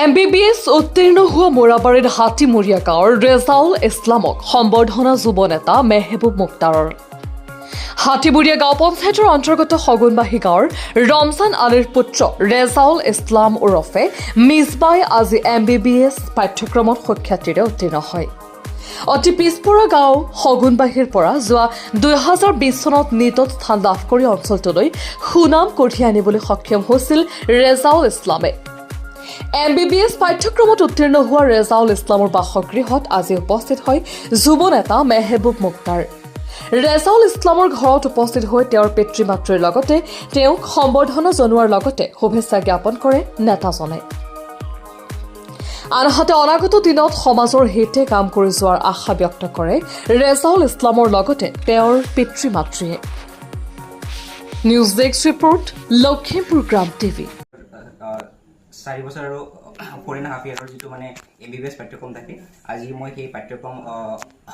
MBBS উত্তীৰ্ণ হোৱা মোৰাবাৰীৰ হাতীমূৰীয়া গাঁৱৰ ৰেজাউল ইছলামক সম্বৰ্ধনা যুৱ নেতা মেহবুব মুক্তাৰৰ। হাতীমূৰীয়া গাঁও পঞ্চায়তৰ অন্তৰ্গত শগুনবাহী গাঁৱৰ ৰমজান আলীৰ পুত্ৰ ৰেজাউল ইছলাম ওৰফে মিছবাই আজি এমবিবিএছ পাঠ্যক্ৰমত সুখ্যাতিৰে উত্তীৰ্ণ হয়। অতি পিছপৰা গাঁও শগুনবাহীৰ পৰা যোৱা 2020 চনত নীটত স্থান লাভ কৰি অঞ্চলটোলৈ সুনাম কঢ়িয়াই আনিবলৈ সক্ষম হৈছিল ৰেজাউল ইছলামে। এমবিবিএছ পাঠ্যক্ৰমত উত্তীৰ্ণ হোৱা ৰেজাউল ইছলামৰ বাসগৃহত আজি উপস্থিত হয় যুৱ নেতা মেহবুব মুক্তাৰ। ৰেজাউল ইছলামৰ ঘৰত উপস্থিত হৈ তেওঁৰ পিতৃ মাতৃৰ লগতে তেওঁক সম্বৰ্ধনা জনোৱাৰ লগতে শুভেচ্ছা জ্ঞাপন কৰে নেতাজনে। আনহাতে অনাগত দিনত সমাজৰ হিতে কাম কৰি যোৱাৰ আশা ব্যক্ত কৰে ৰেজাউল ইছলামৰ লগতে তেওঁৰ পিতৃ মাতৃয়ে। নিউজ ডেস্ক ৰিপৰ্ট, লখিমপুৰ গ্ৰাম টিভি। 4 বছৰ আৰু 4.5 ইয়াৰৰ যিটো মানে এমবিবিএছ পাঠ্যক্ৰম থাকে, আজি মই সেই পাঠ্যক্ৰম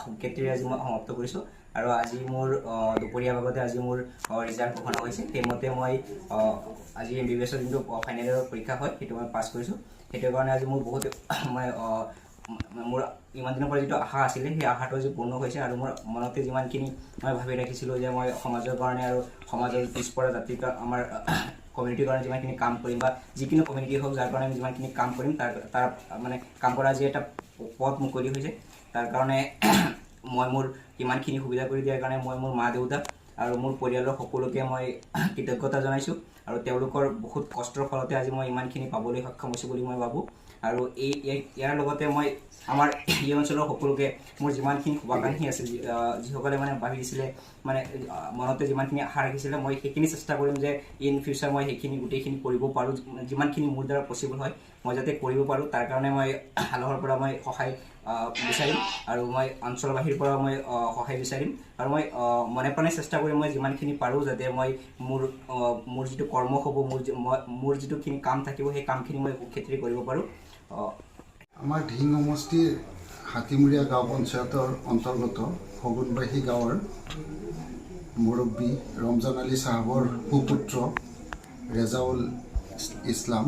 সুখ্যাতিৰে আজি মই সমাপ্ত কৰিছোঁ। আৰু আজি মোৰ দুপৰীয়া ভাগতে আজি মোৰ ৰিজাল্ট ঘোষণা হৈছে। সেইমতে মই আজি এমবিবিএছৰ যোনটো ফাইনেল ইয়েৰৰ পৰীক্ষা হয়, সেইটো মই পাছ কৰিছোঁ। সেইটো কাৰণে আজি মোৰ বহুত মই মোৰ ইমান দিনৰ পৰা যিটো আশা আছিলে, সেই আশাটো আজি পূৰ্ণ হৈছে। আৰু মোৰ মনতে যিমানখিনি মই ভাবি ৰাখিছিলোঁ যে মই সমাজৰ কাৰণে আৰু সমাজৰ পিছপৰা জাতিৰ আমাৰ কমিউনিটিৰ কাৰণে যিমানখিনি কাম কৰিম বা যিকোনো কমিউনিটি হওক, যাৰ কাৰণে আমি যিমানখিনি কাম কৰিম, তাৰ তাৰ মানে কাম কৰা আজি এটা পথ মুকলি হৈছে। তাৰ কাৰণে মই মোৰ ইমানখিনি সুবিধা কৰি দিয়াৰ কাৰণে মই মোৰ মা দেউতা আৰু মোৰ পৰিয়ালৰ সকলোকে মই কৃতজ্ঞতা জনাইছোঁ। আৰু তেওঁলোকৰ বহুত কষ্টৰ ফলতে আজি মই ইমানখিনি পাবলৈ সক্ষম হৈছোঁ বুলি মই ভাবোঁ। আৰু এই ইয়াৰ লগতে মই আমাৰ এই অঞ্চলৰ সকলোকে, মোৰ যিমানখিনি শুভাকাংক্ষী আছিল, যিসকলে মানে ভাবিছিলে, মানে মনতে যিমানখিনি আশা ৰাখিছিলে, মই সেইখিনি চেষ্টা কৰিম যে ইন ফিউচাৰ মই সেইখিনি গোটেইখিনি কৰিব পাৰোঁ। যিমানখিনি মোৰ দ্বাৰা পচিবল হয়, মই যাতে কৰিব পাৰোঁ, তাৰ কাৰণে মই আল্লাহৰ পৰা মই সহায় বিচাৰিম আৰু মই অঞ্চলবাসীৰ পৰা মই সহায় বিচাৰিম। আৰু মই মনে প্ৰাণে চেষ্টা কৰিম, মই যিমানখিনি পাৰোঁ, যাতে মই মোৰ যিটো কৰ্ম হ'ব, মোৰ যিটোখিনি কাম থাকিব, সেই কামখিনি মই সুখ্যাতিৰে কৰিব পাৰোঁ। আমাৰ ধিং সমষ্টিৰ হাতীমূৰীয়া গাঁও পঞ্চায়তৰ অন্তৰ্গত শগুনবাহী গাঁৱৰ মুৰব্বী ৰমজান আলী চাহাবৰ সুপুত্ৰ ৰেজাউল ইছলাম,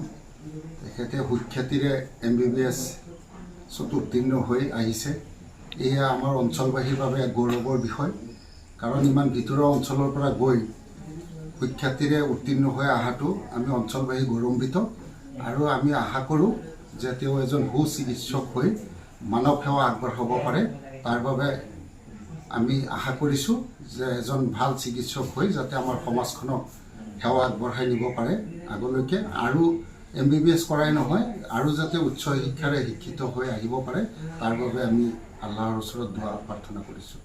তেখেতে সুখ্যাতিৰে এমবিবিএছত উত্তীৰ্ণ হৈ আহিছে। এয়া আমাৰ অঞ্চলবাসীৰ বাবে এক গৌৰৱৰ বিষয়, কাৰণ ইমান ভিতৰুৱা অঞ্চলৰ পৰা গৈ সুখ্যাতিৰে উত্তীৰ্ণ হৈ অহাটো আমি অঞ্চলবাসী গৌৰৱান্বিত। আৰু আমি আশা কৰোঁ যে তেওঁ এজন সুচিকিৎসক হৈ মানৱ সেৱা আগবঢ়াব পাৰে। তাৰ বাবে আমি আশা কৰিছোঁ যে এজন ভাল চিকিৎসক হৈ যাতে আমাৰ সমাজখনক সেৱা আগবঢ়াই নিব পাৰে আগলৈকে। আৰু এমবিবিএছ কৰাই নহয়, আৰু যাতে উচ্চ শিক্ষাৰে শিক্ষিত হৈ আহিব পাৰে, তাৰ বাবে আমি আল্লাহৰ ওচৰত দোৱা প্ৰাৰ্থনা কৰিছোঁ।